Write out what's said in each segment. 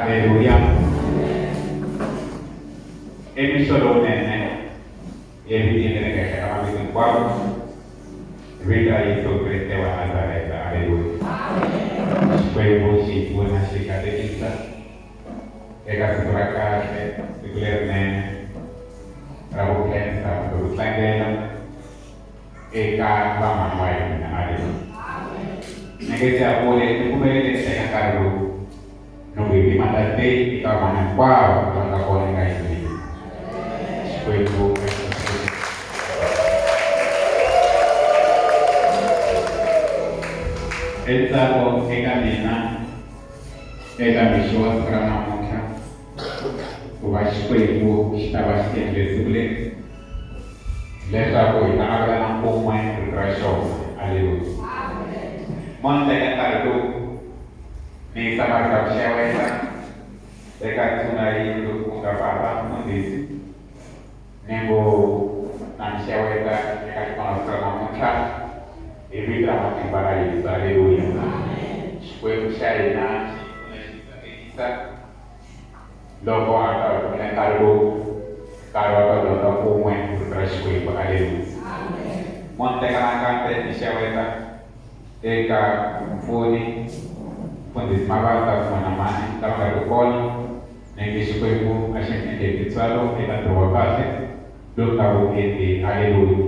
Aleluya. I mixo lowunene evitini leri nga henhla ka mavito hinkwawo, vito ra Yesu Kreste wa Nazareta. Aleluya. Xikwembu xi hi pfuna xi hi katekisa eka siku ra kahle, siku lerinene ra ku khensa kumbe ku tlangela eka vamhani wa hina. Aleluya. Ni nge se kule ni pfumelele ni teka nkarhi lowu ni ku hi timhaka leyi eka vanhu hinkwavo lava nga kona eka yindlu leyi. Xikwembu i ntsako eka mina eka mixo wa siku ra namuntlha ku va Xikwembu xi ta va xi endle siku leri leswaku hi ta avelana kun'we rito ra xona. Aleluya. Mo ni teka nkarhi lowu ni yisa marito ya ku xeweta eka tshuna yindlu ku nga papa mfundhisi ni ngo na mi xeweta eka xipano siku ra namuntlha hi vito ra matimba ra Yesu. Aleluya. Xikwembu xa hina xi pfuna xi katekisa loko a ta hi kumela nkarhi lowu nkarhi wa ta dyondza kun'we rito ra Xikwembu. Aleluya. Mo ni teka nakambe ni xeweta eka mpfuni mfundhisi Mavata kun'we na mhani lava nga ri kona ni nge Xikwembu a xi mi endle hi tintswalo eka ntirho wa kahle lowu nga wu endli. Aleluya.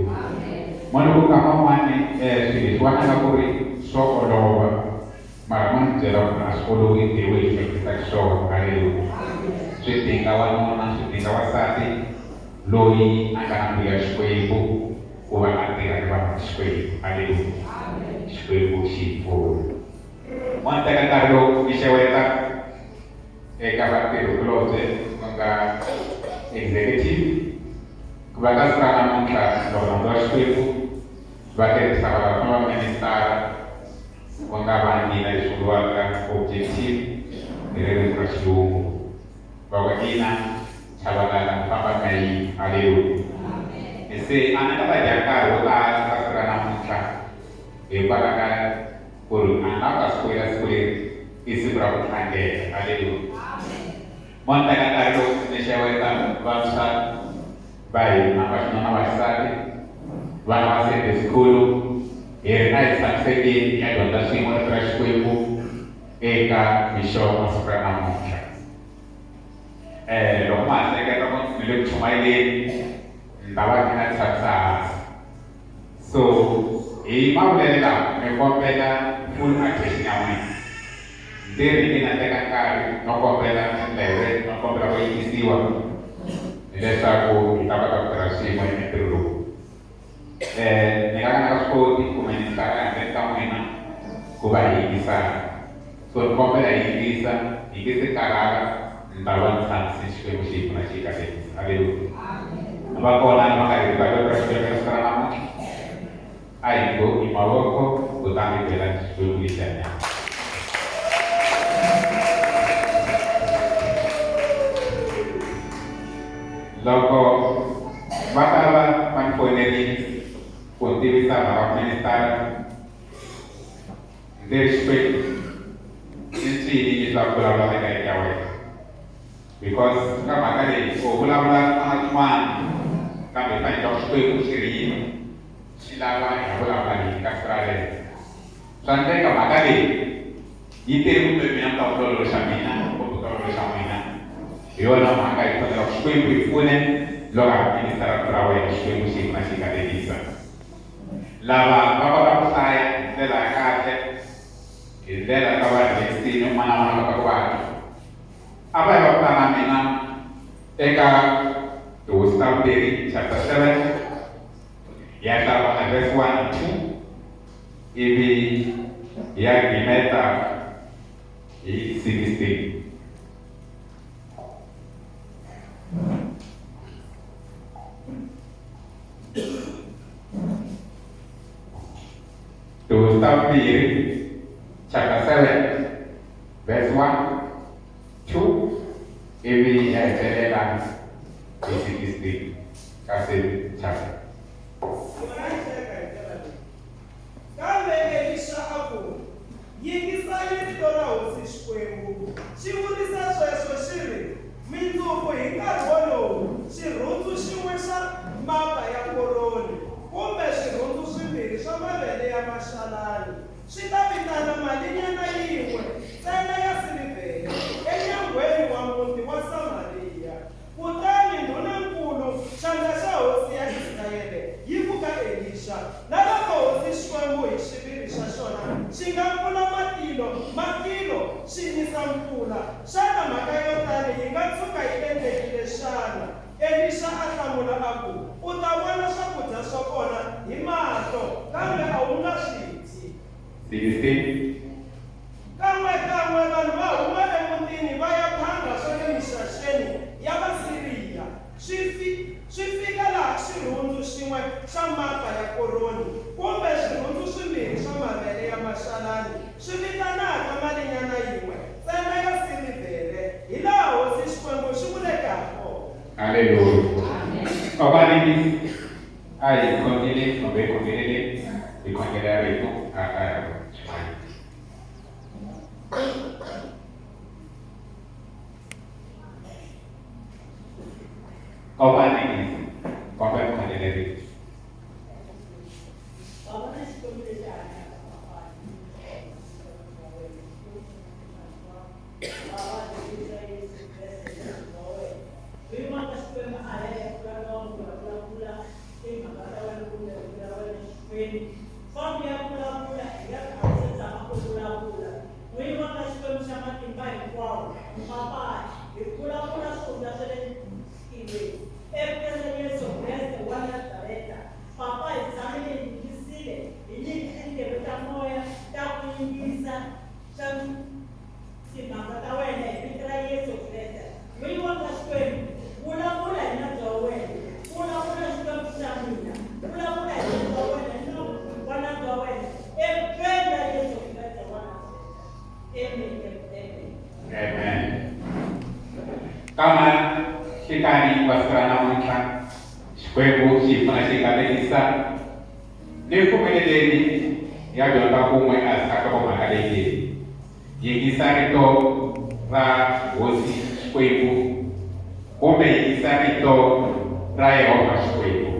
Mo ni ku nkama wun'wani swilo leswiwani a nga ku ri swo olova mara mo ni byela ku a swi olovi the way hi hleketaka swona. Aleluya. Swi dinga wanuna, swi dinga wansati loyi a nga na mbilu ya Xikwembu ku va a tirha ni vanhu va Xikwembu. Aleluya. Xikwembu xi hi pfuna. Mo ni teka nkarhi lowu ni xeweta eka vatirhikulobye ku nga executive ku va ka siku ra namuntlha loko rhandza wa Xikwembu va tirhisa va va ministara ku nga va nyika leswi vuriwaka objective hi ririmi ra xilungu va ku ina Chabalala famba na yi aleluya se a ni ta va dya nkarhi wo tala ka siku ra namuntlha hikwalaho ka ku ri a ni lava ka siku leri siku leri i siku ra ku tlangela aleluya mo ni teka nkarhi lowu ni xeweta vantshwa va hina va xinuna na vaxisati vana va Sunday school hi ri a hi tshamisekeni hi ya dyondza swin'we rito ra Xikwembu eka mixo wa siku ra namuntlha. Loko ma ha hleketa ku ni le ku chumayeleni ni ta va ni nga tshamisa hansi so hi mavulele lawa ni kombela full attention ya n'wina ndzi ri ni nga teka nkarhi no kombela tindleve no kombela ku yingisiwa hileswaku hi ta kota ku tirha swin'we entirho lowu. Ni nga ka ni nga swi koti kumbe ni hlaya ehandleni ka n'wina ku va hi yingisana so ni kombela hi yingisa hi nge se karhala ni ta va ni tshamise Xikwembu xi hi pfuna xi hi katekisa. Aleluya. Va kona lava nga riki va ra Xikwembu eka siku ra namuntlha a hi bohi mavoko kutani hi bela Xikwembu lexi hanyaka. Loko va ta va va ni fonerile ku ni tivisa mhaka ku ministara ndzi ri Xikwembu i ncini lexi va vulavulaka eka ya wena because ka mhaka leyi u vulavula swin'wana na swin'wana kambe hi fanele ku Xikwembu xi ri yini xi lava hi vulavula yini ka siku ralero swa endleka mhaka leyi yi tele kumbe mina mi ta vuloloxa mina kumbe ku ta loloxa n'wina hi yona mhaka hi fanela ku Xikwembu hi pfune loko ha yingisa rito ra wena Xikwembu xi hi pfuna xi hi katekisa lava va kota ku hlaya hi ndlela ya kahle hi ndlela ka va rhesini un'wana na un'wana kota ku va a va yi va ku na mina eka Tihosi ta Vumbirhi chapter 7 ya hlaya na verse 1 na 2 ivi ya gimeta hi 16. Tihosi ta Vumbirhi chapter 7 verse 1 2 ivi ya hetelela hi 16 ka same chapter. Yona yi hleka hi ndlela leyi. Kambe Elixa a ku, Yingisani rito ra hosi Xikwembu, xi vurisa sweswo. Swi ta vitana malinyana yin'we ntsena ya silivhere enyangweni wa muti wa Samariya. Kutani ndhunankulu, xandla xa hosi ya Israele, yi ku ka Elixa, Na loko hosi Xikwembu hi xiviri xa xona xi nga pfula matilo, matilo, xi nisa mpfula, xana mhaka yo tani yi nga tshuka yi endlekile xana? Elixa a hlamula a ku, U ta vona swakudya swa kona hi mahlo, kambe a wu nga swi dyi. 16. Kan'we-kan'we vanhu va huma emutini va ya phangha swa le mixaxeni ya Vasiriya. Swi fi, swi fika laha xirhundzu xin'we xa mapa ya koroni kumbe swirhundzu swimbirhi swa mavele ya maxalani swi vitanaka malinyana yin'we ntsena ya silivhere, hilaha hosi Xikwembu xi vuleke hakona. Haleluya. Kokwani a hi khongeleni kumbe hi khongeleleni hi khongelela rito a ka ya Xikwembu. Kokwani kombela ku khongelela rito. Papa hi tshamile hi yingisile hi nyike tindleve ta moya ta ku yingisa swa timhaka ta wena hi vito ra Yesu Kreste. N'wini wa ka Xikwembu, vulavula hi nandza wa wena. Vulavula Xikwembu xa mina. Vulavula hi nandza wa wena ni wa nandza wa wena evitweni ra Yesu Kreste wa Nazareta. Amen and amen. Amen. Kama xikani wa siku ra namuntlha Xikwembu xi hi pfuna xi hi katekisa ni pfumeleleni ya dyondza kun'we ehansi ka nhlokomhaka leyi nge Yingisa Rito Ra Hosi Xikwembu kumbe Yingisa Rito Ra Yehovha Xikwembu.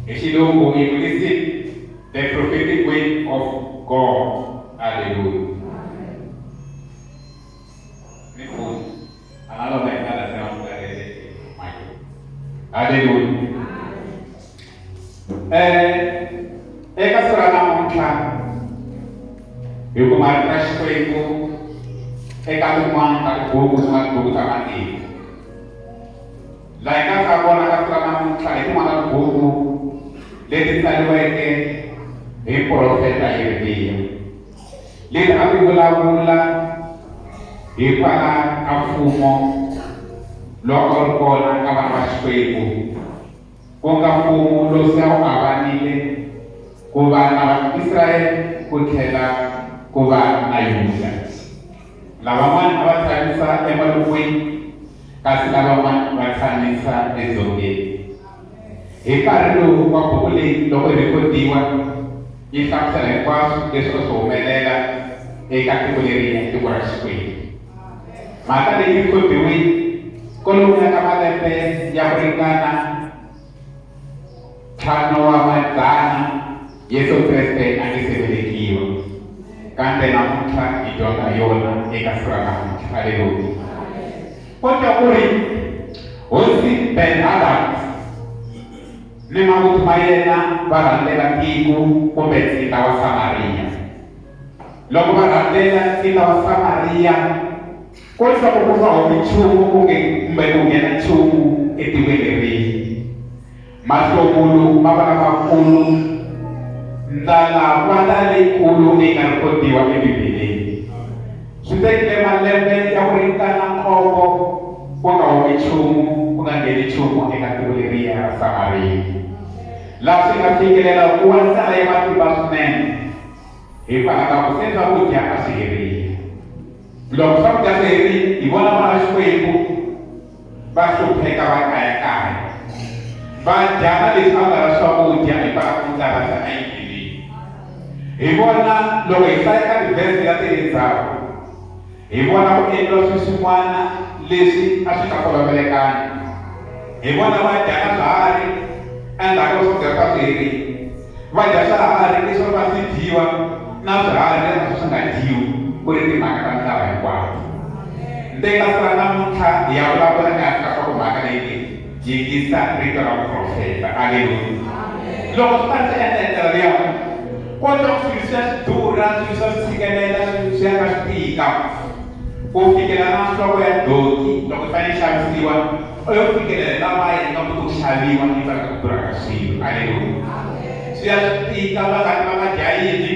Hi xilungu yi ku listen the prophetic word of God. Hallelujah. Ni pfuni. Analona ingala sema mkarele Michael. Hallelujah. Eh eka siku ra namuntlha hi kuma rito ra Xikwembu eka tin'wana ta tibuku ku nga tibuku ta matimu. Laha hi nga ta vona ka siku ra namuntlha hi tin'wana ta tibuku leti tsariweke hi profeta Yeremiya. Leti a ti vulavula hikwalaho ka mfumo lowu a wu ri kona ka vana va Xikwembu, ku nga mfumo lowu se a wu avanile ku va na va Israyele ku tlhela ku va na Yuda. Lavan'wana a va tshamisa en'walungwini kasi lavan'wana va tshamisa edzongeni. Hi nkarhi lowu wa buku leyi loko yi rhekhodiwa yi hlamusela hinkwaswo leswi a swi humelela eka tiko leriya, tiko ra Xikwembu. Mhaka leyi yi rhekhodiwe kwalomuya ka malembe ya ku ringana ntlhanu wa madzana Yesu Kreste a nge se velekiwa, kambe namuntlha hi dyondza yona eka siku ra namuntlha. Haleluya! Kodwa ku ri Hosi Ben-Hadad ni mavuthu ma yena va rhandzela tiko kumbe ntsindza wa Samariya. Loko va rhandzela ntsindza wa Samariya, ko leswaku ku nga humi nchumu kumbe kumbe ku nghena nchumu etikweni leriya. Mahlomulo ma va lamakulu, ndlala ku va ndlala leyikulu leyi nga rhekhodiwa eBibeleni. Swi tekile malembe ya ku ringana nkombo ku nga humi nchumu, ku nga ngheni nchumu eka tiko leriya ra Samariya. Laha swi nga fikelela ku wa ndlala ya matimba swinene hikwalaho ka ku se swakudya a swi herile. Loko swakudya swi herile, hi vona vana va Xikwembu va hlupheka va kayakaya va dya na leswi a nga ra swakudya hikwalaho ka ndlala se a yi nghenile hi vona loko hi hlaya ka tivhese ya tele ndzhaku hi vona ku endliwa swilo swin'wana leswi a swi nga tolovelekani hi vona va dya na swiharhi endzhaku ka swakudya swa swi herile va dya swiharhi leswi va swi dyiwa. Na swiharhi a swi nga dyiwi, ku ri timhaka ta misava hinkwayo. Ndzi ka siku ra namuntlha hi ya vulavula ehansi ka nhlokomhaka leyi nge, Yingisa Rito Ra Muprofeta. Aleluya! Loko swi ta swi endla hi ndlela liya, ko twa ku swilo swi ya swi durha, swilo swa swi tshikelela, swilo swi ya ka swi tika. Ku fikela na nhloko ya donki loko yi fanele yi xavisiwa, u yo fikelela hi lavaya yi nga koti ku xaviwa hikwalaho ka ku durha ka swilo. Aleluya! Swi ya swi tika, vanghana va nga dya yini?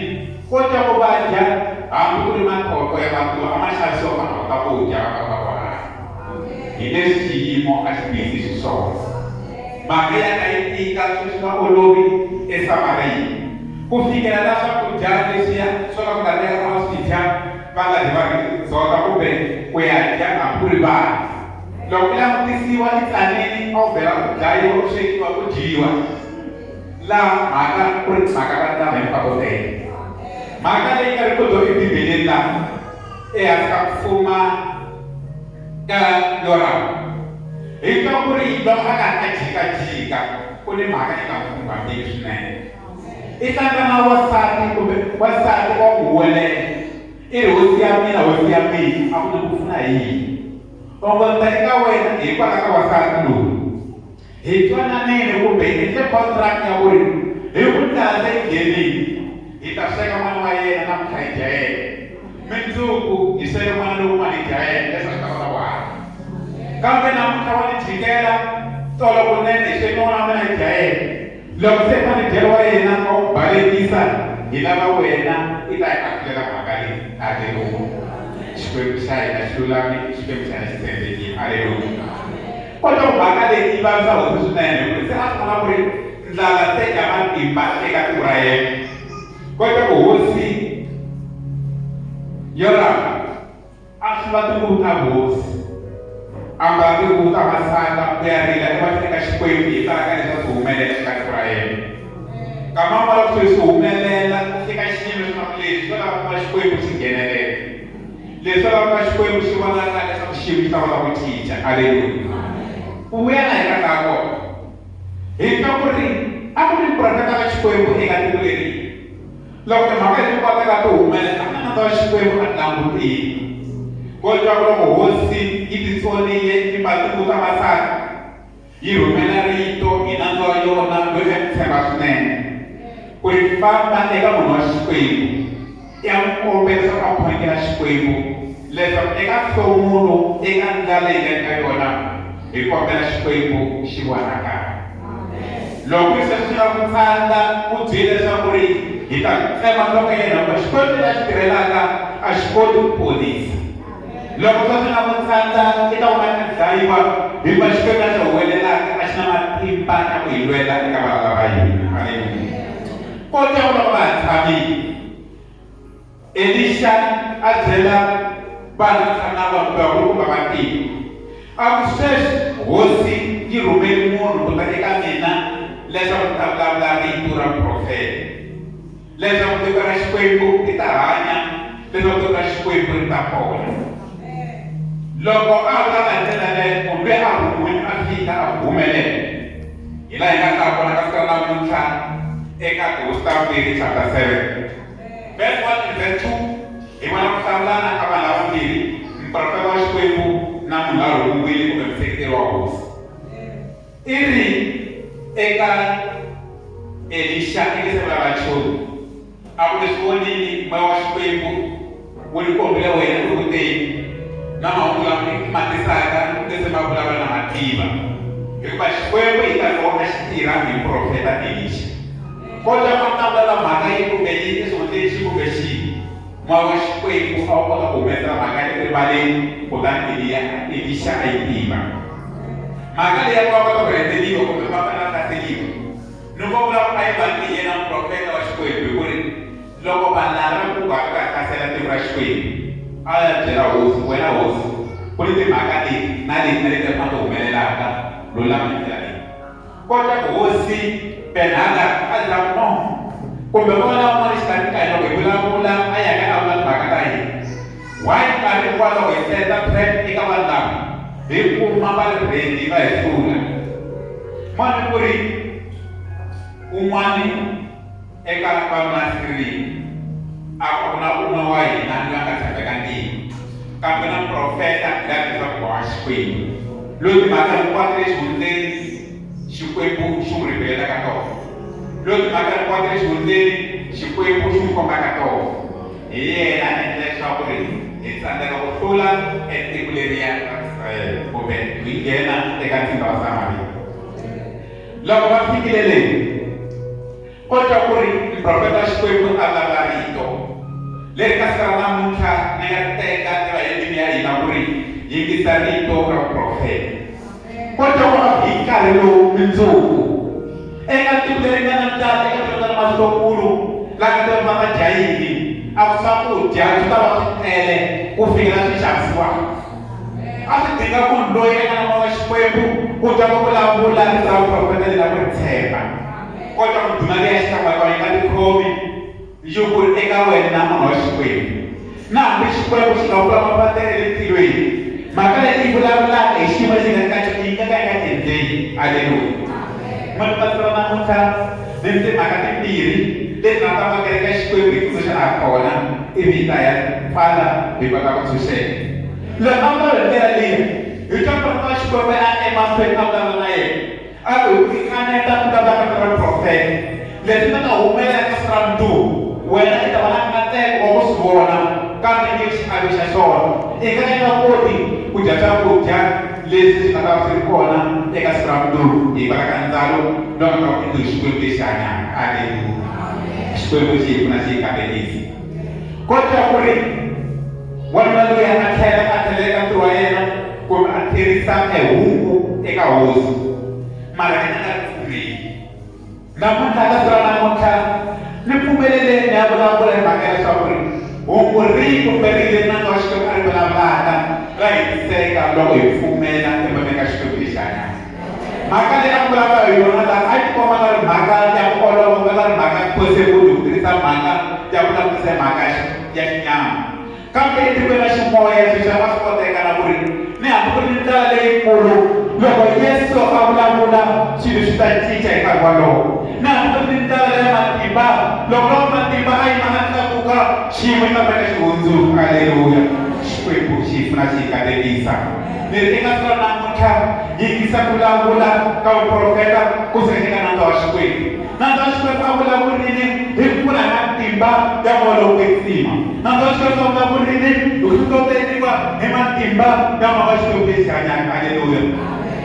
Ko twa ku va dya hambi ku ri matlotlo ya matuva a ma xavisiwa vanhu va kota ku dya va kota ku hanya. Hi leswi xiyimo a xi bihise xiswona. Mhaka ya ka yi tika swilo swi nga olovi eSamariya. Ku fikela la swakudya leswiya swo ka ku nga teka a va swi dya va nga zi va ri dzota kumbe ku ya dya hambi ku ri vanhu. Loko ku langutisiwa i tsanini a wu vhela u dlayiwa u swekiwa u dyiwa. Laha mhaka ku ri timhaka ta ndyangu hinkwato ntsena. Mhaka leyi nga rhekodiwa eBibeleni laha ehansi ka ku fuma ka Yoramu, hi twa ku ri loko a karhi a jikajika ku ni mhaka yi nga n'wi khumbangiki swinene. I hlangana na wansati kumbe wansati wa n'wi huwelela, i ri, Hosi ya mina, hosi ya mina, a ku ni ku pfuna hi yini? Ongo ni ta eka wena hikwalaho ka wansati loyi. Hi twananile kumbe hi endle contract ya ku ri hi ku ndlala se yi nghenile, hi ta sweka n'wana wa yena namuntlha hi dya yena, mindzuku hi sweka n'wana lowun'wana hi dya yena leswaku hi ta kota ku hanya. Kambe namuntlha wa ni jikela, tolo kunene hi sweke n'wana wa mina hi dya yena. Loko se hi fanele hi dyela wa yena wa ku balekisa, hi lava wena i ta hi ahlulela mhaka leyi. Aleluya! Xikwembu xa hina xi lulamile, Xikwembu xa hina xi tshembekile. Aleluya! Kodwa mhaka leyi yi vavisa hosi swinene hikuva se a swi vona ku ri ndlala se ya matimba eka tiko ra yena. Kodwa ku hosi Yoramu a hluva tinguvu ta vuhosi, a ambala tinguvu ta masaka ku ya rila emahlweni ka Xikwembu hikwalaho ka leswi a swi humelela eka tiko ra yena. Nkama wun'wana loko swilo swi humelela eka xiyimo leswaku leswi swo lava ku va Xikwembu xi nghenelela. Leswi lava ku va Xikwembu xi vonaka leswaku xiyimo xi ta kota ku cinca. Aleluya! Ku vuya laha hi nga ta kona, hi twa ku ri a ku ri muprofeta wa Xikwembu eka tiko leri. Loko timhaka leti hinkwato ti humelela, a ku na nandza wa Xikwembu a ti langutile. Ko twa ku loko hosi yi titsonile yi mbale tinguvu ta masaka, Yi rhumela rito hi nandza wa yona loyi a yi tshemba swinene ku ri famba eka munhu wa Xikwembu i ya n'wi kombela leswaku a khongela Xikwembu leswaku eka nhlomulo eka ndlala leyi nga eka yona hi kombela Xikwembu xi vonakala. Loko ku ri sweswo swi nga ku tsandza u byele leswaku ri hi ta tsema nhloko ya yena hikuva Xikwembu lexi a xi tirhelaka a xi koti ku ponisa. Loko swo swi nga n'wi tsandza, i ta huma a dlayiwa, hikuva Xikwembu la xi huwelelaka a xi na matimba ya ku hi lwela eka valala va hina. Aleluya! Kota ku loko va ha tshamile, Elixa a byela vanhu a tshama na vona kumbe vakulukumba va tiko, a ku, Sweswi hosi yi rhumele munhu ku ta eka mina leswaku ndzi ta vulavula rito ra vuprofeta. Leswaku tiko ra Xikwembu ri ta hanya, leswaku tiko ra Xikwembu ri ta pona. Loko a vulavula hi ndlela leyo, munhu loyi a rhumiwile a fika a ku humelela. Hi laha hi nga ta vona ka siku ra namuntlha eka Tihosi ta Vumbirhi chapter 7 verse 1 and verse 2 hi vona ku hlamulana ka vanhu lavambirhi, muprofeta wa Xikwembu na munhu la rhumiwile kumbe museketeri wa hosi. I ri eka Elixa i nge se vulavula nchumu. A ku leswi vonini moya wa Xikwembu wu ni kombile wena u ri ku teni na mahungu lama ni ma tisaka u nge se ma vulavula na ma tiva. Hikuva Xikwembu hi nkarhi lowu a xi tirha hi muprofeta Elixa. Kota a ta vulavula mhaka yi kumbe yi exihundleni xi kumbe xihi, moya wa Xikwembu a wu kota ku humesela mhaka erivaleni kutani Eliya Elixa a yi tiva. Mhaka leyi ya ku va kota ku rhendzeliwa kumbe va fanele va hlaseriwa ni ngo vula ku a yi va ni yena muprofeta wa Xikwembu hi ku ri loko valala va ku va va hlasela tiko ra Xikwembu a ya byela hosi wena hosi ku ni timhaka leti na leti na leti ma ti humelelaka lulama hi ndlela leyi kota ku hosi Benhadad a za ku no kumbe ku va na un'wana exikarhi ka hina loko hi vulavula a yaka a vula timhaka ta hina Why nkarhi hinkwawo loko hi senda threat eka vanhu lava hi kuma va ri ready va hi hlula? Mani ku ri un'wani eka vanuna Siriya A ku na un'we wa hina loyi a nga tshembekangiki, kambe na muprofeta loyi a tirhisaka moya wa Xikwembu, loyi timhaka hinkwato le xihundleni Xikwembu xi n'wi rhivelelaka tona, loyi timhaka hinkwato le xihundleni Xikwembu xi n'wi kombaka tona. Hi yena a endla leswaku ri hi tsandzeka ku hlula etiko leriya ra Israyele kumbe hi nghena eka ntsindza wa Samariya. Loko va fikile le, ko twa ku ri muprofeta wa Xikwembu a vulavula rito leri ka siku ra namuntlha ni nga ri teka ni va endlwini ya hina ku ri yingisa rito ra vuprofeta. Ko twa ku hi nkarhi lowu mundzuku eka tiko leri nga na ndlala, eka tiko leri nga na mahlokulu, la nga ta va nga dya yini, a ku swakudya swi ta va swi tele ku fikela swi xavisiwaka. A swi dinga munhu loyi a nga na moya wa Xikwembu ku twa ku vulavula rito ra vuprofeta leri na ku ri tshemba. Kodwa ku ndhuna leyi ya xihlawulaka yi nga tikhomi yi ku eka wena munhu wa Xikwembu. Na hambi Xikwembu xi nga vula mafasitere ya le tilweni, mhaka leyi yi vulavulaka hi xiyimo lexi nga ka xona yi nga ka yi nga endleki. Aleluya! Masiku ra namuntlha ni ni timhaka timbirhi leti rhandzaka kereke ya Xikwembu hi tsundzuxa ha kona ivi hi ta ya pfala hi kota ku tshunxeka. Loko a vulavula hi ndlela liya, hi twa muprofeta wa Xikwembu a emahlweni a vulavula na yena, a ku, Hi ku kaneta ku vulavula ka rito ra muprofeta, leswi nga ta humelela eka siku ra mundzuku, wena i ta va na nkateko wa ku swi vona, kambe nge xiave xa xona. I nga ka i nga koti ku dya swakudya leswi swi nga ta va swi ri kona eka siku ra mundzuku hikwalaho ka ndzalo lowu nga ta va u endliwe hi Xikwembu lexi hanyaka. Aleluya! Xikwembu xi hi pfuna xi hi katekisa. Kota ku ri wanuna loyi a tlhela a tlhelela eka ntirho wa yena kumbe a tlherisa ehuku eka hosi, mara yena a nga ri pfumeli. Namuntlha ka siku ra namuntlha ni pfumeleleni ni ya vulavula hi mhaka ya leswaku ri hungu rihi kumbe rihi leri nandza wa Xikwembu a ri vulavulaka ra hetiseka loko hi pfumela emahlweni ka Xikwembu lexi hanyaka. Mhaka leyi a ku vulavula hi yona laha a yi tikomba nga ri mhaka ya ku olova ku nga ri mhaka ya possible hi ku tirhisa mhaka ya ku langutisa hi mhaka ya xinyama. Kambe etikweni ra ximoya sweswi a swi koteka na ku ri ni hambi ku ri ni ndlala leyikulu, loko Yesu a vulavula swilo swi ta cinca hi nkarhi wolowo. Ni hambi ku ri ni ndlala ya matimba, loko lowa matimba a yima a tlakuka, xiyimo xi ta fanele xi hundzuka. Aleluya! Xikwembu xi hi pfuna xi hi katekisa. Ni ri eka siku ra namuntlha, yingisa ku vulavula ka vuprofeta ku suka eka nandza wa Xikwembu. Nandza wa Xikwembu a vulavurile hi ku pfuna hi matimba ya Moya lowo Kwetsima. Nandza wa Xikwembu a vulavurile hi ku hlohloteriwa hi matimba ya Moya wa Xikwembu lexi hanyaka. Aleluya!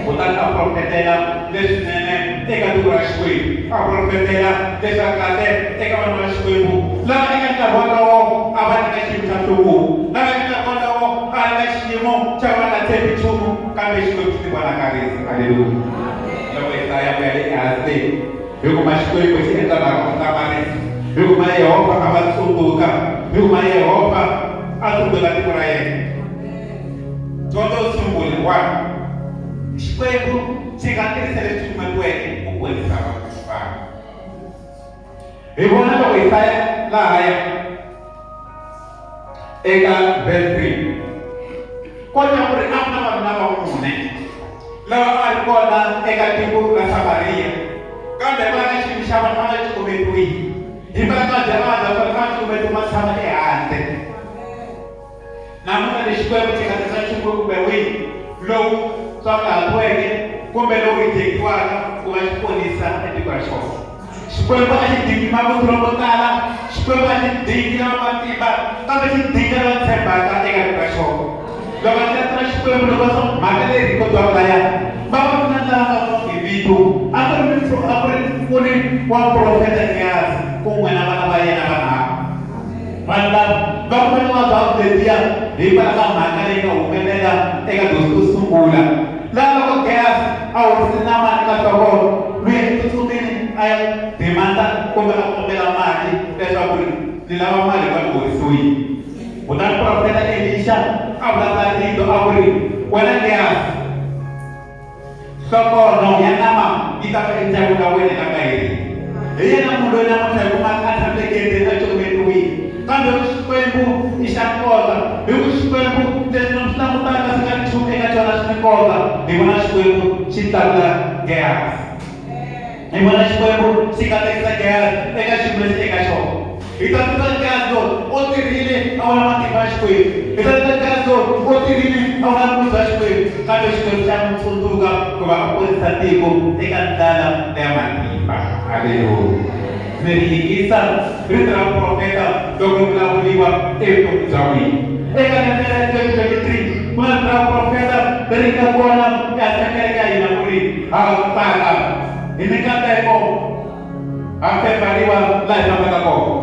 Kutani a profetela leswinene eka tiko ra Xikwembu, a profetela leswa kahle eka vana va Xikwembu lava eka nkarhi wolowo a va ri eka xiyimo xa nhluvuko, lava eka nkarhi wolowo a va ri eka xiyimo xa ku va nga tshembi nchumu, kambe Xikwembu xi tivonakarisa. Aleluya! Loko hi hlaya ku ya le ehansi le, hi kuma Xikwembu xi endla mhaka ku hlamarisa, hi kuma Yehovha a va tsundzuka, hi kuma Yehovha a tsundzuka tiko ra yena. Dyondzo yo sungula, one, Xikwembu xi nga tirhisa leswi cukumetiweke ku ponisa vanhu. Hi vona loko hi hlaya lahaya eka verse 3 kota ku ri a ku na vanhu lava mune lava a va ri kona eka tiko ra Samariya kambe va ka xiyimo xa vona a va cukumetiwile hi va ka dya va dya va cukumetiwe va tshama ehandle. Namuntlha lexi Xikwembu xi nga tirhisa nchumu kumbe wihi lowu tsongahatiweke kumbe lowu reject-iwaka ku va xi ponisa etiko ra xona. Xikwembu a xi dingi mavuthu lamo tala, Xikwembu a xi dingi lava matimba, kambe xi dinga lava tshembaka eka rito ra xona. Loko va tirha Xikwembu loko va swa mhaka leyi rhikhodiwaka laya, vavanuna lava nga vuriwaka hi vito a ku ri a ku ri mupfuni wa muprofeta Gehazi kun'we na vana va yena vanharhu. Vanhu lava va kume vuvabyi lebyiya hikwalaho ka mhaka leyi nga humelela eka dosi to sungula. Laha loko Gehazi a horise Namani eka nhlokonho, luya i tsutsumile a ya demanda kumbe a kombela mali leswaku ri ni lava mali hikuva ni horisiwile. Kutani profeta Elixa a vulavula rito a ku ri, Wena Gehazi, Nhlokonho ya nama yi ta va endyangwini wa wena la nga heriki. Hi yena munhu loyi namuntlha hi kumaka a tshamile egedeni a cukumetiwile. Kambe hi ku Xikwembu i xa nkoka, hi ku Xikwembu leswi mi swi langutaka swi nga ri nchumu eka xona swi ni nkoka, hi vona Xikwembu xi tlakula Gehazi. Hi vona Xikwembu xi katekisa Gehazi eka xiyimo lexi eka xona. Hi ta tiva Gehazi loyi. U tirhile a vona matimba ya Xikwembu. Hi ta teka nkarhi lowu u tirhile a vona vukulu bya Xikwembu, kambe Xikwembu xa n'wi tsundzuka ku va a ponisa tiko eka ndlala ya matimba. Aleluya! Mi ri yingisa rito ra vuprofeta loko ri vulavuriwa evuton'wini bya n'wina. Eka lembe ra 2023, ku na rito ra vuprofeta leri nga kona ehansi ka kereke ya hina ku ri ha tsaka hi mikateko. Ha fevhariwa laha hi fambaka kona.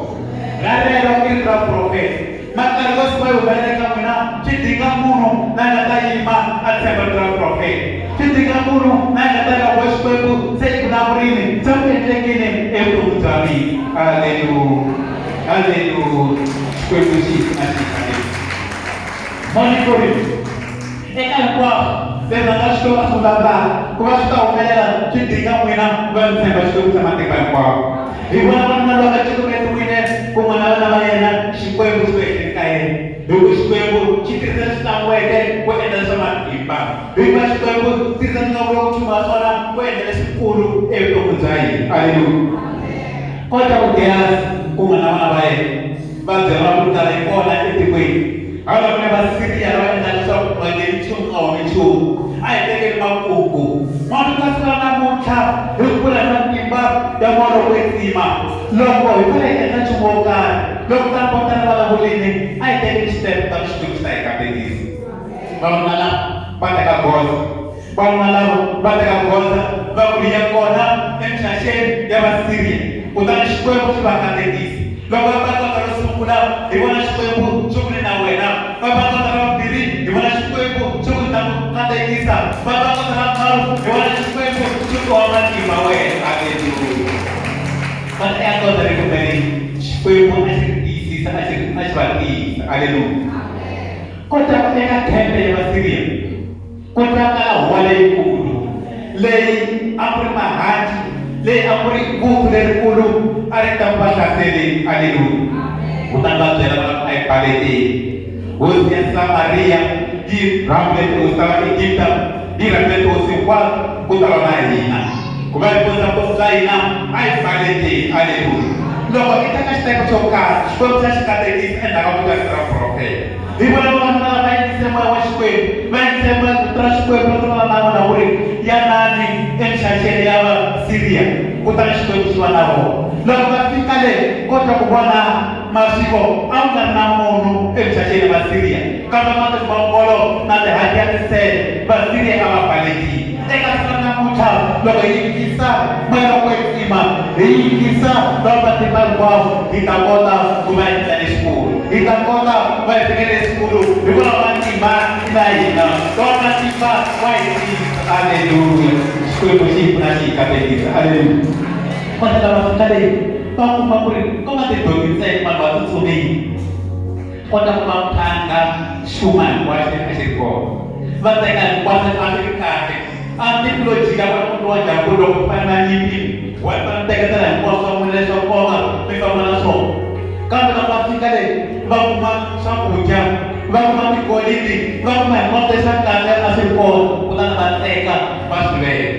Rarero i rito ra vuprofeta. Makarhi yo suka yi humelela eka n'wina, swi dinga munhu la nga ta yima a tshemba rito ra vuprofeta. Swi dinga munhu la nga ta loko Xikwembu se xi vulavurile, se ku endlekile evuton'wini bya mina. Aleluya! Aleluya! Xikwembu xi a xi tsakisa. Monitoring. Eka hinkwaswo leswi rhanga Xikwembu a swi vulavulaka ku va swi ta humelela swi dinga n'wina ku va mi tshemba Xikwembu xa matimba hinkwawo. Hi vona wanuna loyi a cukumetiwile kun'we na vana va yena, Xikwembu xi lo ehenhleni ka yena, hi ku Xikwembu xi tirhisa leswi tlangiweke ku endla leswa matimba, hikuva Xikwembu xi tirhisa leswi nga vuriwaka nchumu ha swona ku endla leswikulu evuton'wini bya hina. Aleluya! Kota ku Gehazi kun'we na vana va yena va byeriwa ku ndlala yi kona etikweni. Hala ku ni Vasiriya lava endlaka leswaku ku nga ngheni nchumu ku nga humi nchumu. A hi tekeni makungu. N'wanuna siku ra namuntlha hi ku pfula hi matimba ya moya lowo kwetsima. Loko hi fanele hi endla nchumu wo karhi, loko vanhu vo tala va vulavulile, a hi tekeni xitepe kutani Xikwembu xi ta hi katekisa. Vavanuna lava va teka goza. Vavanuna lava va teka goza va ku hi ya kona emixaxeni ya Vasiriya, kutani Xikwembu xi va katekisa. Loko va ba goza ro sungula, hi vona Xikwembu xi ku ni na wena. Va ba goza ra vumbirhi, hi vona Xikwembu xi ku ni ta ku katekisa. Va ba goza ra vunharhu, hi vona Xikwembu xi ku wa matimba wena. Aleluya! Va teka goza ri kumbe Xikwembu a xi ri tiyisisa, a xi a xi va tiyisa. Aleluya! Kota ku eka khempe ya Vasiriya ku twakala huwa leyikulu, leyi a ku ri mahanti, leyi a ku ri vuthu lerikulu a ri ta ku va hlaseleni. Aleluya! Kutani va byela va ku, A hi balekeni. Hosi ya Samariya yi rhambile tihosi ta Vaegipta, yi rhambile tihosi hinkwato ku ta lwa na hina, ku va hi ponisa vutomi bya hina. A hi balekeni. Aleluya! Loko hi teka xiteko xo karhi, Xikwembu xa xi katekisa endzhaku ka ku twa rito ra muprofeta. Hi vona vavanuna lava va yingise moya wa Xikwembu, va yingise rito ra Xikwembu loko ri va na vona ku ri, Yanani emixaxeni ya Vasiriya, kutani Xikwembu xi va na vona. Loko va fika le, kota ku vona maswivo, a ku nga ri na munhu emixaxeni ya Vasiriya, kambe ma timbhongolo na tihanci a ti sele, Vasiriya a va balekile. Eka siku ra namuntlha, loko hi yingisa moya lowo kwetsima, hi yingisa lowa matimba hinkwawo, hi ta kota ku va endla lexikulu. Hi ta kota ku va hi fike lexikulu hikwalaho matimba i la hina. Lowa matimba wa hi tiyisa. Aleluya! Xikwembu xi hi pfuna xi hi katekisa. Aleluya! Kota lava fika leyi va kuma ku ri ko va tidonki ntsena vanhu va tsutsumile. Kota ku va phanga xuma hinkwaxo lexi a xi ri kona. Va teka hinkwaswo a swi ri kahle. A tiko lo jika va muti wa njhani ku loko mi fanele mi ya nyimpini, wa mi fanele mi teketela hinkwaswo swa n'wina leswa nkoka mi famba na swona. Kambe loko va fika le va kuma swakudya, va kuma tigolidi, va kuma hinkwaswo leswa kahle a swi ri kona, kutani va teka va swi veka.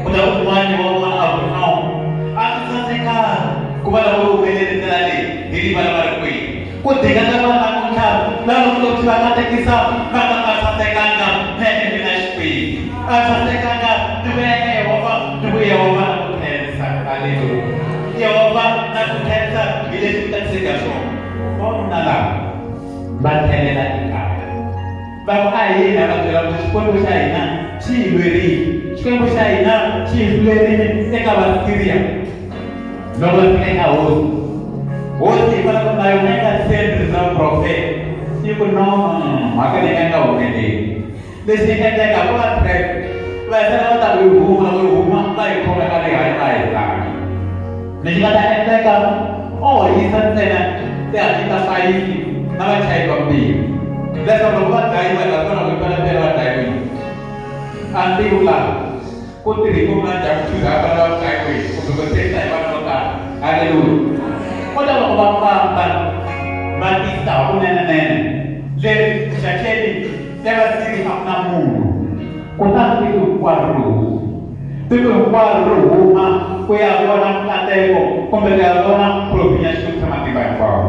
Kutani un'wana wa vona a ku, No, a swi sasekanga ku va lava humelele ndlela leyi. Hi rivala va ri kwihi? Ku dinga ka vana namuntlha lava loko swi va katekisa va ka nga sasekanga na endlwini ya Xikwembu. A sasekanga ni ku ya eka Yehovha ni ku Yehovha na ku khensa. Aleluya. Yehovha na ku khensa hi leswi u katekiseke ha swona. Vavanuna lava va tlhelela ekaya. Va ku a hi yini a va byela ku Xikwembu xa hina xi hi lwerile. Xikwembu xa hina xi hi hlulerile eka Vasiriya. Loko va fika eka hosi, hosi hikwalaho na yona yi nga tshembi rito ra muprofeta, yi ku, No, no, no, no, mhaka leyi a yi nga humeleli. Lexi endleka ko va trap, va hetelela va ta ku yi huma, loko yi huma va yi khoma eka rihanyo va yi dlaya. Lexi nga ta endleka o yisa ntsena tihanci ta sayiti na vachayeri vambirhi leswaku loko va dlayiwa hi ta swi vona ku impela va dlayiwile. A ni tivi ku laha Ku tirhe ku nga ndyangu chuza vana va dlayiwile kumbe ku tirhisa hi vana vo tala. Haleluya. Kota loko va famba va tisa hakunene-nene le mixaxeni ya Vasiri a ku na munhu. Kutani tiko hinkwaro ri huma. Tiko hinkwaro ri huma ku ya vona nkateko kumbe ku ya vona provision ya Xikwembu xa matimba hinkwawo.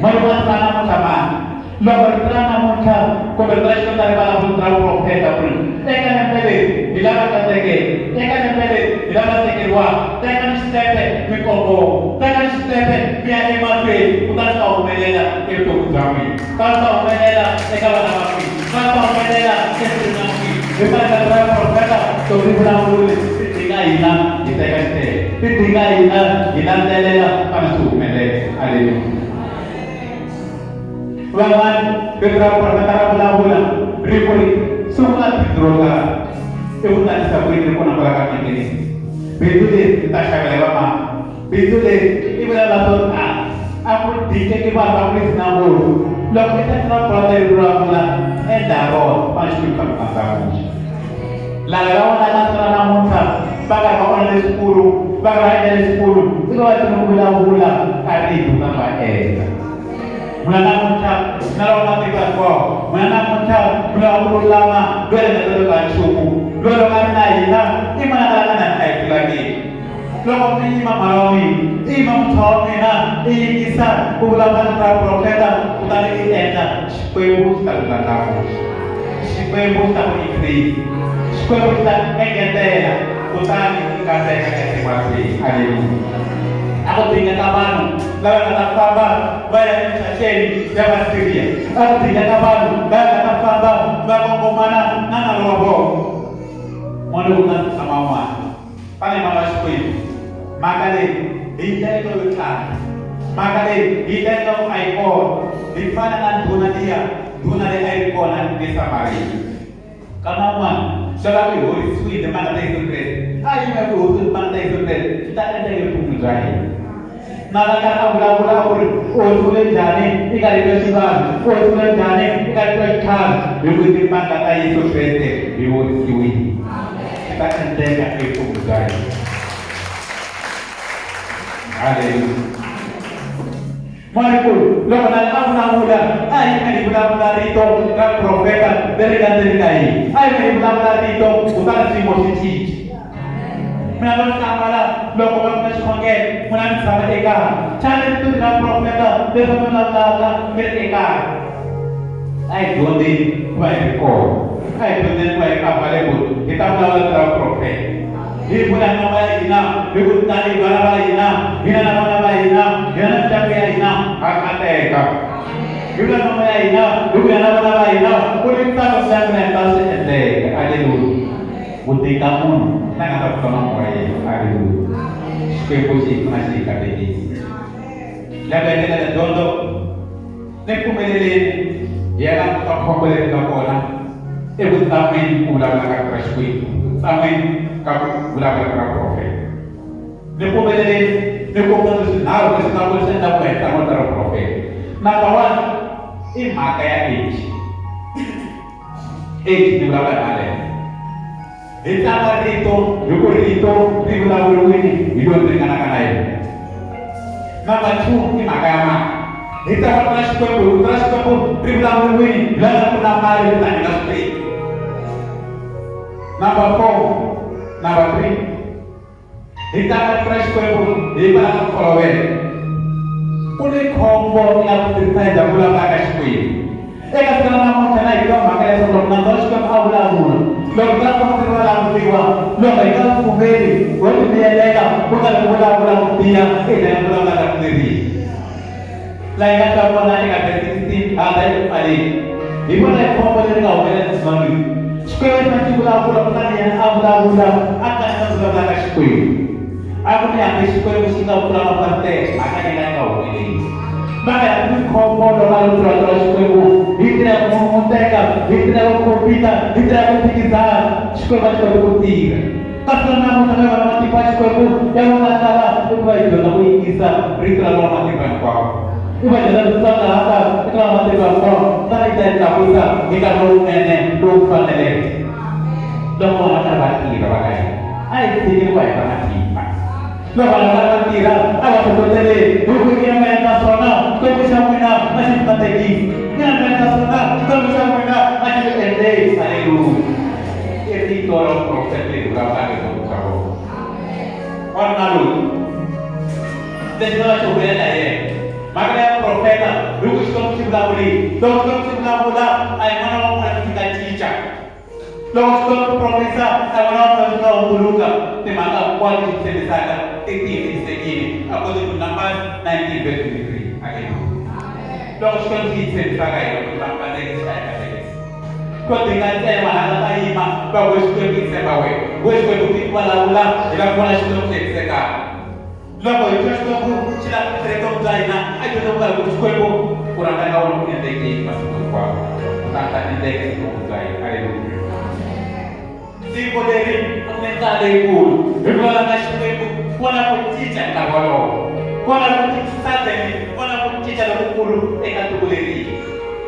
N'wana wa ta namuntlha mani loko rito ra namuntlha kumbe rito ra Xikwembu ri vulavula ra vuprofeta ku ri eka lembe leri hi lava katekeke, eka lembe leri hi lava tekeriwaka, tekani xitepe mi kongoma, tekani xitepe mi ya emahlweni, kutani swi ta humelela evuton'wini bya n'wina, kutani swi ta humelela eka vana va n'wina, kutani swi ta humelela entirhweni wa n'wina. Hi fanele rito ra vuprofeta loko ri vulavule ri dinga hina hi teka xitepe, ri dinga hina hi landzelela kutani swi humelela. Aleluya. Van'wana rito ra vuprofeta ra vulavula ri ku ri sungula bindzu ro karhi i ku tatisa ku yini ri kona kwala ka miti bindzu leri ri ta xavela hi vamani bindzu leri i vulavula swo tala a ku dikeki vanhu va ku ri na ngopfu loko i ta tiva vuprofeta ri vulavula endla rona va xikwembu ka ku lava va vonaka ntsena namuntlha va karhi va vona leswikulu va karhi va endla leswikulu i va va tiva ku vulavula ka rito kutani va endla. N'wina namuntlha na lava matiko hinkwawo, n'wina namuntlha mi lava ku lulama loyi a nga tolovelanga nchumu, loyi loko a ri na hina i mani a nga na hina a hi tlulangiki. Loko mi yima mhana wa mina, i yima muntshwa wa mina, i yingisa ku vulavula rito ra profeta kutani i endla, Xikwembu xi ta ku ndlandlamuxa. Xikwembu xi ta ku increase. Xikwembu xi ta engetela kutani i kateka emahlweni. Aleluya. A ku dingeka vanhu lava nga ta famba va ya emixaxeni ya Vasiriya. A ku dingeka vanhu lava nga ta famba va kongomana na nala wa vona. N'wana lowu nga tshama un'wana. Pane mhaka ya Xikwembu. Mhaka leyi hi yi teka yo tlanga. Mhaka leyi hi yi teka ku a yi kona. Hi fana na ndhuna liya, ndhuna leyi a yi ri kona le Samariya. Kama un'wana swi lava ku hi horisiwile timanga ta Yesu Kreste. A yi yima ku hi horisiwile timanga ta Yesu Kreste swi ta endleka evuton'wini bya hina. Na la karhi a vulavula a ku ri u horisiwile njhani eka rito ya xivanhu, u horisiwile njhani eka rito ya xitlhavi, hi ku timanga ta Yesu Kreste hi horisiwile. Swi ta endleka evuton'wini bya hina. Haleluya. N'wanikulu, loko na a vulavula, a hi yime hi vulavula rito ra profeta leri nga ndzeni ka hina. A yime hi vulavula rito kutani swiyimo swi cinca. Mina no hlamala loko va na xikhongelo, n'wina mi tshama ekaya. Xana rito ra profeta leri va vulavulaka mi ri ekaya? A hi dyondzeni ku va hi ri kona. A hi dyondzeni ku va hi available hi ta vulavula rito ra profeta. Hi vula na va hina, hi ku tanihi vana va hina, hina na vana va hina, hina na mindyangu ya hina, ha kateka. Hi vula na ya hina, hi ku hina na vana va hina, ku ri ntsako mindyangu na hina swi endleka. Aleluya. Ku tika munhu la nga ta pfuka nomo wa yena. Aleluya. Xikwembu xi hi pfuna xi hi katekisa. Lembe hetelela dyondzo ni pfumeleleni hi ya languta khombo leri nga kona evutsan'wini ku vulavula ka rito ra Xikwembu, vutsan'wini ka ku vulavula ka vaprofeta. Ni pfumeleleni ni komba swilo swinharhu leswi nga leswi endlaka ku hi tsan'wa rito ra vuprofeta. Number one i mhaka ya age. Age ni vulavula hi malembe. Hi tlanga rito hi ku rito ri vulavuriwile hi loyi ndzi ringanaka na yena. Number 2 i mhaka ya mali. Hi tlanga rito ra Xikwembu hi ku rito ra Xikwembu ri vulavuriwile hi loyi a nga ku na mali ku ta nyika Xikwembu. Number 4, number 3 Hi tlanga rito ra Xikwembu hikwalaho ka ku tolovela. Ku ni khombo ya ku tirhisa hi ku vulavula ka Xikwembu. Eka siku ra namuntlha na hi twa mhaka ya leswaku loko nandza wa Xikwembu a vulavula, loko rito ra Xikwembu ri vulavuriwa, loko hi nga pfumeli, ho timiyeleka ku nga ri ku vulavula ku biha ehenhla ka ku vulavula ka rin'we. Laha hi nga ta vona eka verse 16 hala eku pfaleni. Hi vona hi khombo leri nga humelela ndzimana Xikwembu xi xi vulavula kutani yena a vulavula a kaneta ku vulavula ka Xikwembu. A ku ni hambi Xikwembu xi nga pfula mafasitere mhaka leyi nga humeleli. Mhaka ya ku ni khombo loko a ri vulavula Xikwembu hi ndlela ya ku n'unun'uteka, hi ndlela ya ku khompita, hi ndlela ya ku phikizana, Xikwembu a xi koti ku tirha. Kasi na namuntlha na vana matimba ya Xikwembu ya vonakala i ku va hi dyondza ku yingisa rito ra lowa matimba hinkwawo. I va dyondza ku tsongahata eka lowa matimba hinkwawo, kutani yi ta hi tlakusa hi nkarhi lowunene lowu faneleke. Loko vanhu va karhi va tirha va ka hina, a hi tshikeni ku va heta matimba. Loko vanhu va karhi va tirha, a va hlohloteleni hi ku n'wina mi endla swona, Xikwembu xa n'wina a xi mi katekisi. N'wina mi endla swona, Xikwembu xa n'wina a xi mi endlisi. Aleluya! I rito ra vuprofeta leri vulavulaka hi vutomi bya vona. Wanuna loyi lexi nga xi humelela hi yena, mhaka leya vuprofeta vulavurile. Loko Xikwembu xi vulavula, a hi n'wana wa n'wina swi nga cinca. Loko Xikwembu xi promisa, a hi n'wana wa n'wina swi nga hundzuluka. Timhaka hinkwato leti tshembisaka ti tiyisisekile according to Numbers 19 verse 23. Haleluya. Loko Xikwembu xi yi tshembisaka hina ku va katekisa xa hi katekisa. Ko dinga ntsena hala ta yima va ku Xikwembu yi tshemba wena. We Xikwembu ti vulavula hi lava ku vona Xikwembu xi hetisekaka. Loko hi twa Xikwembu xi lava ku tirha vutomi bya hina, a hi dyondza ku ku Xikwembu ku rhandza ka wena ku endlekile masiku hinkwawo, kutani ta endleka evuton'wini bya hina. Aleluya! Tiko leri a ku ni ndlala leyikulu, hikuva ka Xikwembu ku na ku cinca hi nkarhi wolowo. Ku na ku cinca suddenly, ku na ku cinca lokukulu eka tiko leri.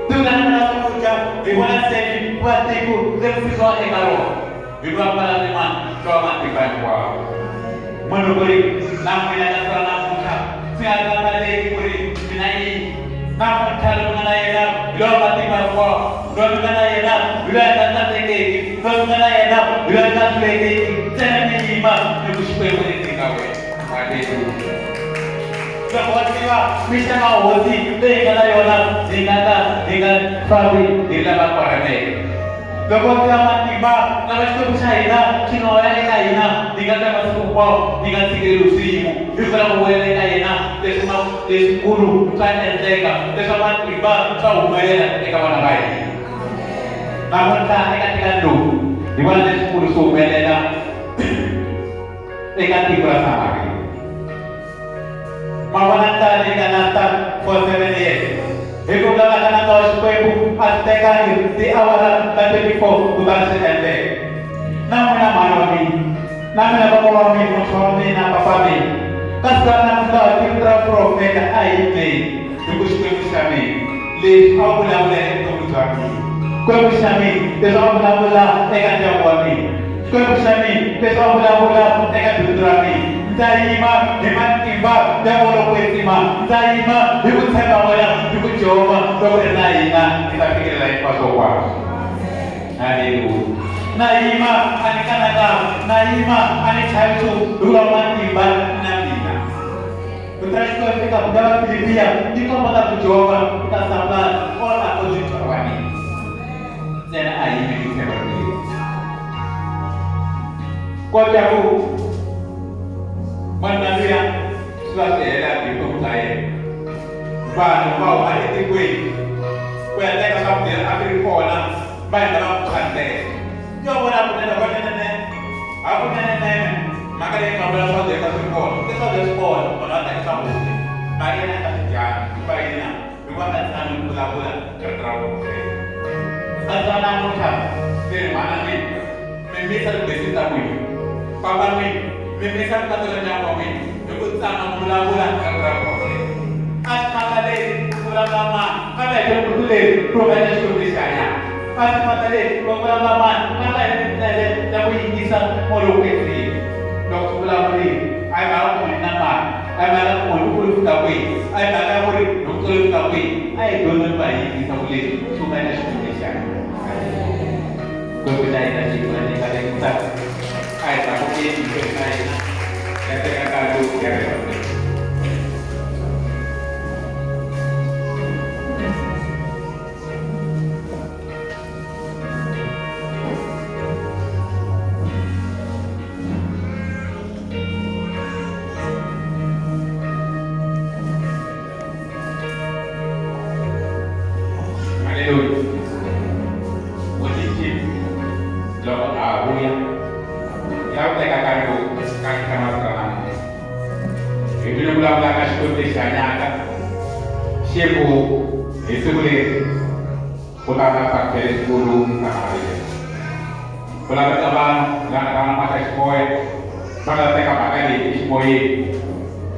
Tiko leri nga na swakudya hi vona se ku va tiko leri fihliwaka eka rona. Hikuva kwala ni mani lowa matimba hinkwawo. Munhu ku ri na n'wina ka siku ra namuntlha, swi nga khathaleki ku ri mi na yini. Namuntlha loyi mi nga na yena hi lowa matimba hinkwawo, loyi mi nga na yena hi loyi a nga tsandzekeki, loyi mi nga na yena hi loyi a nga hlulekeki. Ntsena mi yima ni ku Xikwembu i ka wena. Haleluya! Loko wa tiva mixaka hosi leyi nga na yona, hi nga ka hi nga fambi hi lava korhameke. Loko wa tiva matimba lama Xikwembu xa hina xi nga wela eka hina, hi nga ta masiku hinkwawo hi nga tshikeleriwi swiyimo, hi kota ku vuyela eka yena leswi ma leswikulu swa endleka, leswa matimba swa humelela eka vana va hina. Namuntlha eka ntekani lowu hi vona leswikulu swi humelela eka tiko ra Samariya. Ma vona ndlala leyi nga lasta for 7 years. Hi ku vulavula ka nandza wa Xikwembu a swi tekangi tiawara ta 24 kutani swi endleka. Na n'wina mhani wa mina, na mina bava wa mina, muntshwa wa mina, papa mina, ka siku ra namuntlha tiko ra vuprofeta a hi yimeni hi ku Xikwembu xa mina leswi a vulavula evuton'wini bya mina. Xikwembu xa mina leswi a vulavula eka ndyangu wa mina. Xikwembu xa mina, leswi a vulavula eka bindzu ra mina, ndza yima hi matimba ya Moya lowo Kwetsima, ndza yima hi ku tshemba wena, hi ku Jehovha loko u ri na hina, hi ta fikelela hinkwaswo kwaswo. Haleluya! Na yima, a ni kanakani, na yima, a ni chavi nchumu, hikuva matimba na mina. Rito ra Xikwembu eka buku ya Vafilipiya yi komba ta ku Jehovha u ta supply all according to our needs. Ntsena a yimi hi tshemba leri. Kota ku wanuna luya swi va swi hela hi vutomi bya yena. Vanhu va huma etikweni ku ya teka swakudya a swi ri kona va heta va ku khandzela. Yo vona kunene hakunene hakunene mhaka leyi nga vula swakudya swa swi kona se swakudya swi kona vanhu va teka swakudya mali yena a nga swi dyanga hikuva yena hikuva a tshami ku vulavula rito ra vuprofeta. A ndza namuntlha ni ri mhana mina mi misa tiblessing ta n'wina papa n'wina mi misa mikateko ya ndyangu wa n'wina hi ku tsama ku vulavula rito ra vuprofeta. A swi khathaleki ku vulavula mani kambe hi rito leri ri huma eka Xikwembu lexi hanyaka. A swi khathaleki ku vulavula mani kambe hi tindlela ta ku yingisa Moya lowo Kwetsima. Loko swi vulavurile a hi mhaka ku munhu i na mali, a hi mhaka ku munhu u kule ku fika kwihi, a hi mhaka ya ku ri hi ku kule ku fika kwihi, a hi dyondzeni ku va hi yingisa ku leswi swi huma eka Xikwembu lexi hanyaka. Xikwembu xa hina xi hi pfuna xi hi katekisa. A hi tlakukeni hinkwenu ka hina hi ya teka nkarhi lowu hi ya rhekhodeni. Haleluya. Mucici loko a vuya ya ku teka nkarhi lowu ka xikhama ra namuntlha. Hi twile vulavula ka Xikwembu lexi hanyaka xi ku hi siku leri ku ta ta swakudya leswikulu eSamariya. Ku laveka vanhu lava nga ta va na mahlo ya ximoya va nga ta teka mhaka leyi eximoyeni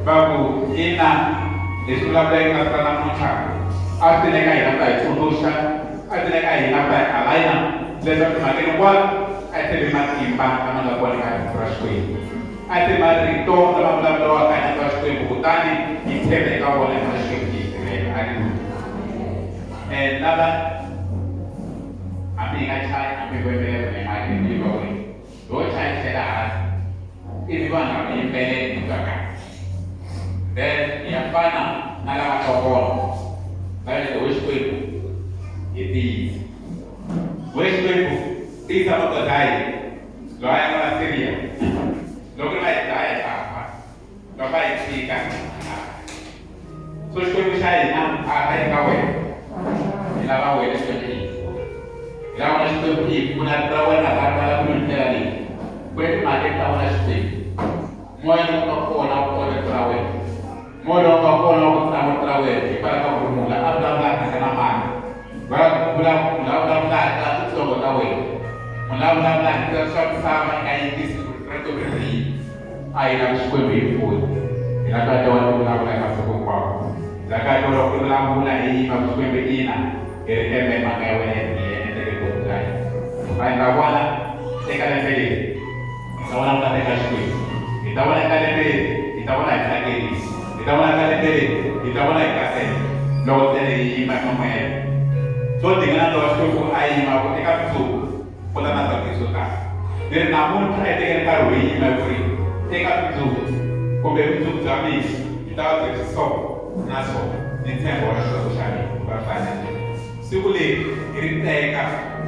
va ku ina leswi vulavuleke ka siku ra namuntlha a swi tile ka hina ku ta hi tsundzuxa a swi tile ka hina ku ta hi alayina leswaku timhaka hinkwato a hi tshembi matimba lama nga kona eka rito ra Xikwembu a hi tshembi marito lama vulavuriwaka hi nandza wa Xikwembu kutani hi tshemba eka wona hi vona Xikwembu xi hi tirhela aleluya. Lava hambi hi nga chayi hambi hi yimbelela kumbe hi nga yimbeleli va ku ho chaya tlhela hansi ivi vanhu va yimbelela hi twa kahle then ya fana na lava tokona. Va we Xikwembu hi tiyisa. We Xikwembu tiyisa magoza ya hina. Loyi a nga Siriya loko va hi dlaya hi ta fa, loko va hi tshika hi ta fa. So Xikwembu xa hina a ha eka wena. Hi lava wena Xikwembu hi hi lava wena Xikwembu hi pfuna rito ra wena ra vulavula hi ndlela leyi. Ku etimhakeni ta wena Xikwembu. Moya lowu nga kona wu kona rito ra wena. Moya lowu nga kona wa ku tshama rito ra wena hikwalaho ka ku ri munhu la a vulavulaka a na mani. Va vula munhu la vulavulaka titsongo ta wena. Munhu la vulavulaka tiva swa misava i nga yingisi ku rito ra Xikwembu ri ri yini. A hi lavi Xikwembu hi pfuna. Hi lava ta twa ti vulavula hi masiku hinkwawo. Bya kahle loko u vulavula hi yima ku Xikwembu ina hi ri endla hi mhaka ya wena hi yi endleke vutomi bya hina. Vanhu va vona eka lembe leri hi ta vona ku eka Xikwembu. Hi ta vona eka lembe leri hi ta vona hi tlakerisa. Hi ta vona eka lembe leri hi ta vona hi kateka loko ntsena hi yima emamoyeni. So dingana lowa Xikwembu a yima ku eka mundzuku ku ta na swakudya swo tala. Ni ri namuntlha hi tekeni nkarhi wo yima hi ku ri eka mundzuku kumbe vumundzuku bya mina byi ta va byi ri so na so ni ntshembo wa Xikwembu xa mina ku va swi hanya njhani. Siku leri hi ri teka,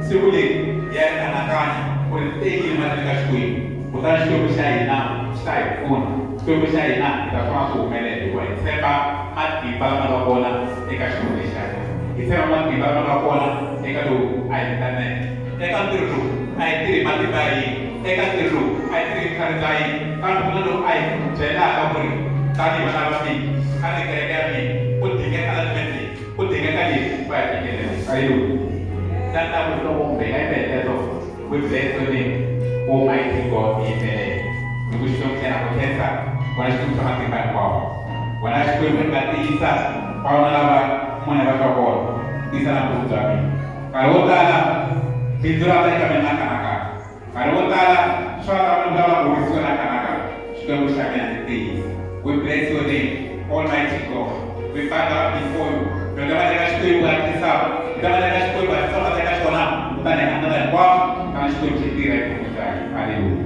siku leri hi ya ri anakanya ku ri tekile mahlweni ka Xikwembu, kutani Xikwembu xa hina xi ta hi pfuna. Xikwembu xa hina hi ta swi vona swi humelela hikuva hi tshemba matimba lama nga kona eka Xikwembu lexi hanyaka. Hi tshemba matimba lama nga kona eka lowu a hi vitaneke. Eka ntirho lowu a hi tirhi hi matimba ya hina, eka ntirho lowu a hi tirhi hi vutlhari bya hina, kambe ku na lowu a hi byelaka ku ri tanihi vana va mina, tanihi kereke ya mina, ku dingeka alignment leyi. Ku dingeka leswi va hi fikelela. Haleluya. Tata ku loko kumbe hi nga yimbelela teto we bless your name almighty God hi yimbelela. Hi ku Xikwembu xa hina ku khensa wena Xikwembu xa matimba hinkwawo. Wena Xikwembu i nga tiyisa vana lava mune va twa kona tiyisa na vutomi bya mina. Nkarhi wo tala bindzu ra ta eka mina na kanakana. Nkarhi wo tala swa ta vanhu lava horisiwa na kanakana. Xikwembu xa mina ndzi tiyisa. We bless your name, Almighty God. We bow down before you. Hi ta va eka Xikwembu ha khisama. Hi ta va eka Xikwembu ha tsonga eka xona. Kutani hi andlala hinkwaswo kutani Xikwembu xi tirha evuton'wini bya hina. Haleluya.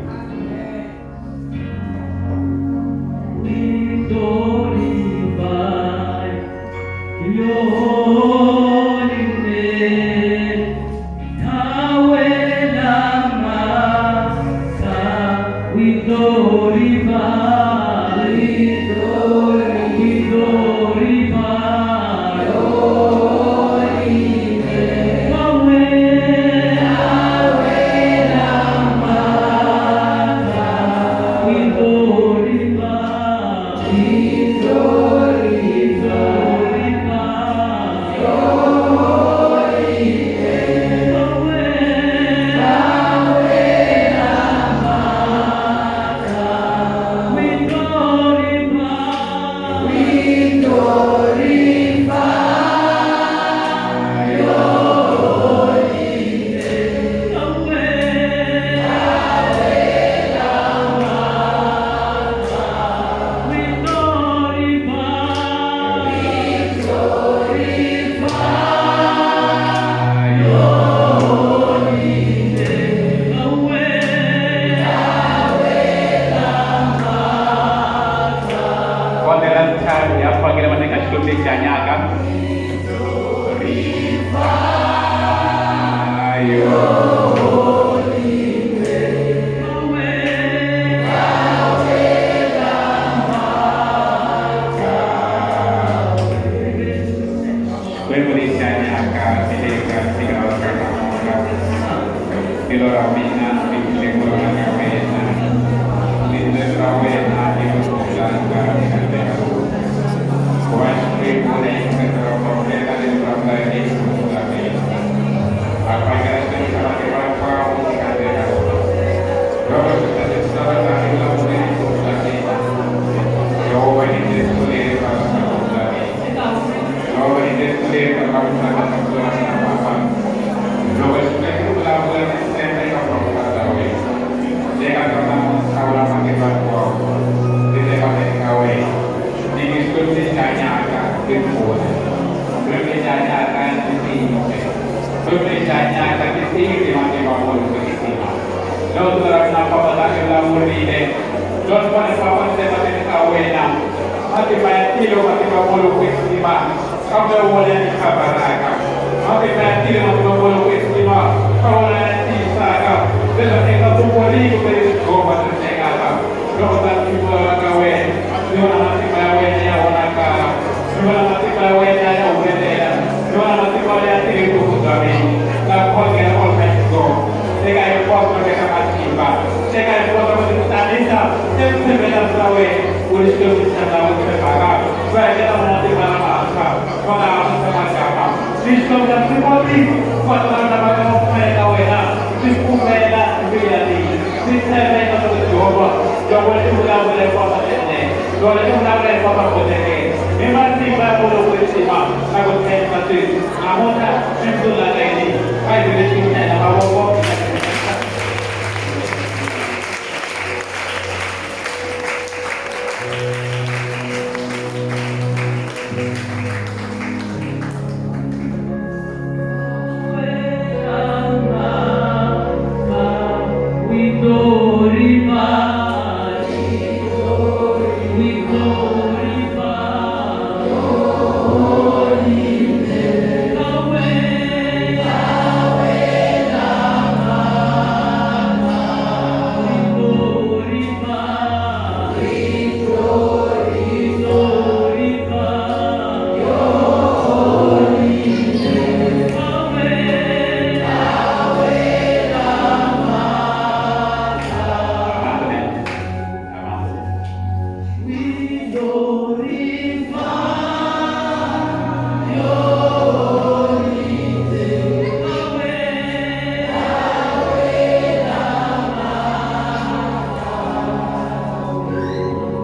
We glorify your holy name. We glorify, we glorify your holy name. We glorify, we glorify your holy name. We glorify, we glorify your holy name. We glorify, we glorify your holy name. For the last time, hi ya khongela va eka Xikwembu lexi hanyaka. Ayo. Xikwembu lexi hanyaka ni le ka siku ra ka namuntlha. Tilo ra mina ri tlule ku rhula ka wena. Rito ra wena i ku rhula ka eka Ku va Xikwembu na yingiselo ra profeta leri vulavulaka evuton'wini bya mina. A khongela Xikwembu xa matimba hinkwawo eka ndlela loko swi ta i vulavule vutomi bya mina. Yehovha i Jesu leri vulavulaka vutomi bya mina. Yehovha i Jesu leri vulavulaka vutomi bya mina papa. Loko Xikwembu vulavula ndzi tshemba eka vuprofeta bya wena. Eka nkarhi namuntlha hlawula matimba hinkwawo ndzi teka eka wena. Ni Xikwembu lexi hanyaka ndzi pfuna. Xikwembu lexi hanyaka ndzi tiyise. Xikwembu lexi hanyaka ndzi tiyise matimba mo kwetsima. Loko siku ra mina papa ta ri vulavurile. Loko papa ndzi tshemba eka wena. Matimba ya tilo matimba mo kwetsima. Kambe wona ya tikhavaraka matimba ya tile matimba wona ku estima ka wona ya tiyisaka leswaku eka vumbhoni kumbe leswi swi tekaka loko ta tiva ka wena ni vona matimba ya wena ya vonakala ni vona matimba ya wena ya humelela ni vona matimba ya tile ngopfu bya mina na khongela Almighty God eka hinkwaswo eka matimba eka hinkwaswo ku titanisa eku tshembela ra wena u ri Xikwembu xa ndhawu tshembaka va helela matimba lamantshwa va nga ha ku magama ni Xikwembu xa swi koti ku va vanhu lava nga pfumela ka wena swi pfumela mbilu ya leyi swi tshembeka swa Jehovha loko i vulavula hinkwaswo ene loko i vulavula hinkwaswo koteke hi matimba ya vona kwetsima na ku tshemba sweswi namuntlha swi pfulaka yini a hi vele xikwembu mavoko. We glorify, we glorify your name. Yahweh, we glorify, we glorify your name. Yahweh. Amen. Amen. We glorify your name, Yahweh.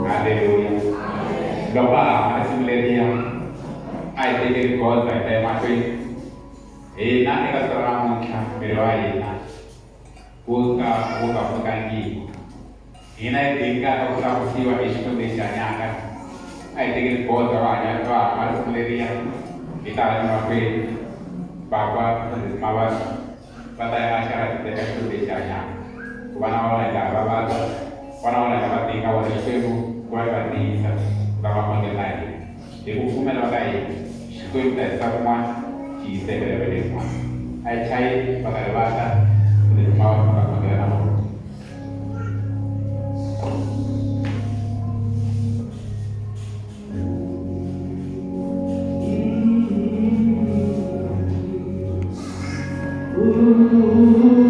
Haleluya. Loko a ha risimu leriya a hi tekeli goza hi ta emahlweni hina eka siku ra namuntlha miri wa hina wu ka wu nga pfukangiki hina hi dingaka ku tlakusiwa hi Xikwembu lexi hanyaka a hi tekeli goza ro hanya ro hamba risimu leriya hi ta ya emahlweni bava mfundhisi Mavasa va ta ya axara eka Xikwembu lexi hanyaka ku va na vona hi laha va vabya va na vona hi va dinga vona Xikwembu ku va va tiyisa va va khongelela hina hi ku pfumela ka hina Xikwembu ta hisa kun'wana xi yisekela va le kun'wana a hi chayi va karhi va ta mfundhisi Mavasa va ta khongela na vona. Ooh.